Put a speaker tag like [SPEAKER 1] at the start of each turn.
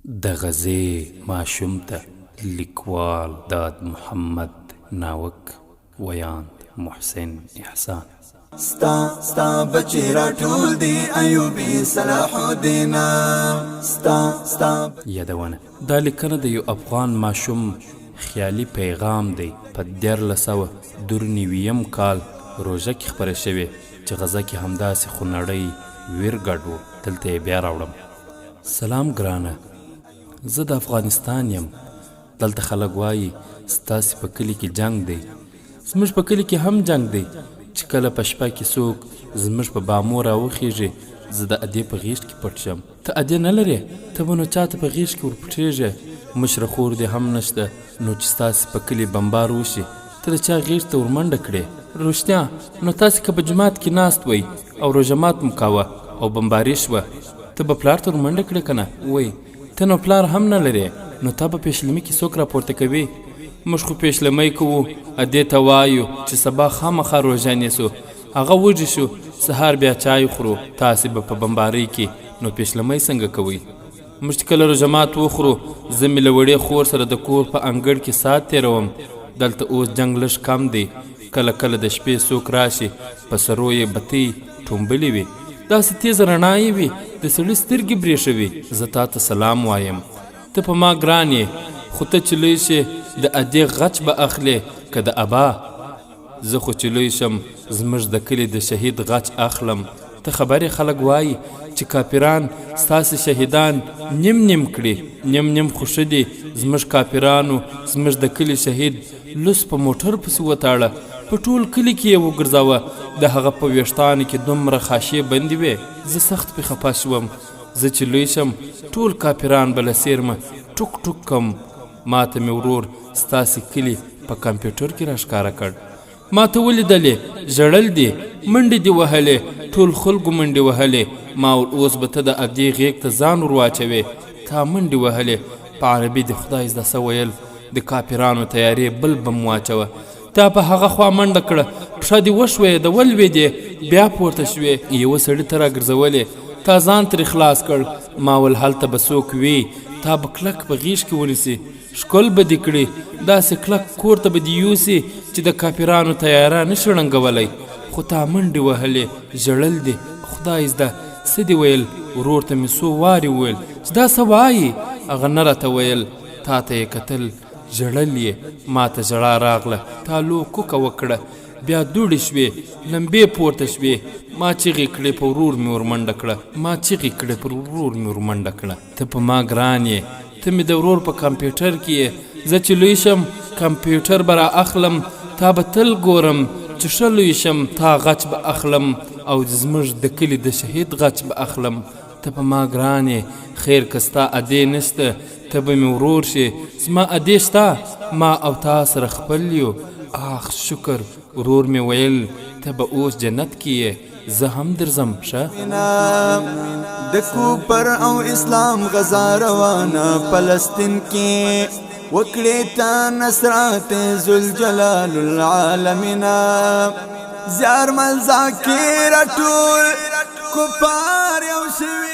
[SPEAKER 1] د غزې ماشوم ته لیکوال داد محمد ناوک، ویاند محسن احسان.
[SPEAKER 2] ستا ستا بچی راټول دی ایوبی صلاح الدین، ستا ستا.
[SPEAKER 1] یادونه: دا لیکنه د یو افغان ماشوم خیالي پیغام دی، په 1393 کال روژه کې خپره شوې چې غزه کې همداسې خونړی ویر ګډ و. دلته یې بیا راوړم. سلام ګرانه، زه د افغانستان یم. دلته خلک وایي ستاسې په کلي کې جنګ دی. زموږ په کلي کې هم جنګ دی. چې کله په شپه کې څوک زموږ په بامو راوخیږي، زه د ادې په غیږ کې پټ شم. ته ادې نه لرې؟ ته به نو چاته په غیږ کې ورپټېږې؟ مشره خور دې هم نشته. نو چې ستاسې په کلي بمبار وشي، ته د چا غیږ ته ورمنډه کړې؟ رښتیا؟ نو تاسې که په جومات کې ناست وئ او روژه مات مو کاوه او بمباري شوه، ته به پلار ته ورمنډه کړې که نه؟ وئ، ته نو پلار هم نه لرې، نو تا به پیشلمي کې څوک راپورته کوي؟ موږ خو پیشلمی کوو، ادې ته وایو چې سبا خامخا روژه نیسو. هغه وږي شو، سهار بیا چای خورو. تاسې به په بمبارۍ کې نو پیشلمی څنګه کوئ؟ موږ چې کله روژه مات وخورو، زه مې له وړې خور سره د کور په انګړ کې ساعت تېروم. دلته اوس جنګ لږ کم دی. کله کله د شپې څوک راشي، په سرو یې بتۍ ټومبلې وي، داسې تېزه رڼا یې وي، د سړي سترګې برېښوي. زه تا ته سلام وایم. ته په ما ګران یې، خو ته چې لوی شې، د ادې غچ به اخلې که د ابا؟ زه خو چې لوی شم، زموږ د کلي د شهید غچ اخلم. ته خبر یې، خلک وایي چې کافران ستاسې شهیدان نیم نیم کړي. نیم نیم خو ښه دي. زموږ کافرانو زموږ د کلي شهید لوس په موټر پسې وتاړه، په ټول کلي کې یې وګرځاوه. د هغه په ویښتانو کې دومره خاشې بندې وې، زه سخت پرې خفه شوم. زه چې لوی شم، ټول کافران به له څېرمه ټوک ټوک کم. ما ته مې ورور ستاسې کلي په کمپیوټر کې راښکاره کړ. ما ته ولیدلې، ژړل دي، منډې دې وهلې، ټول خلکو منډې وهلې. ما ول اوس به ته د ادې غېږ ته ځان ور واچوې. تا منډې وهلې، په عربي دې خدای زده څه ویل. د کافرانو طیارې بل بم واچوه، تا په هغه خوا منډه کړه، پښه دې وښویېده، ولوېدې، بیا پورته شوې، یوه سړي ته راګرځولې، تا ځان ترې خلاص کړ. ما ول هلته به څوک وي، تا به کلک په غېږ کې ونیسي، ښکل به دې کړي، داسې کلک کور ته به دې یوسي چې د کافرانو طیاره نه شي ړنګولی. خو تا منډې وهلې، ژړل دې، خدای زده څه دې ویل. ورور ته مې څو وارې وویل چې دا څه وایي، هغه نه راته ویل. تا ته یې کتل، ژړل یې، ما ته ژړا راغله. تا لو کوکه وکړه، بیا دوړې شوې، لمبې پورته شوې. ما چیغې کړې، په ورور مې ورمنډه کړه. ما چیغې کړې، پر ورور مې ورمنډه کړه. ته په ما ګران یې، ته مې د ورور په کمپیوټر کې یې. زه چې لوی شم، کمپیوټر به را اخلم، تا به تل ګورم. چې ښه لوی شم، تا غچ به اخلم او زموږ د کلي د شهید غچ به اخلم. ته په ما ګران یې. خیر که ستا ادې نشته، ته به مې ورور شې. زما ادې شته، ما او تا سره خپل یو. آخ شکر، ورور مې ویل ته به اوس جنت کې یې، زه هم درځم. ښه.
[SPEAKER 2] د کوپر او اسلام غزا روانه فلسطین کې، وکړې تا نصرات ذوالجلال العالمین. زیار مل ذاکر ټول کفار یو شوی.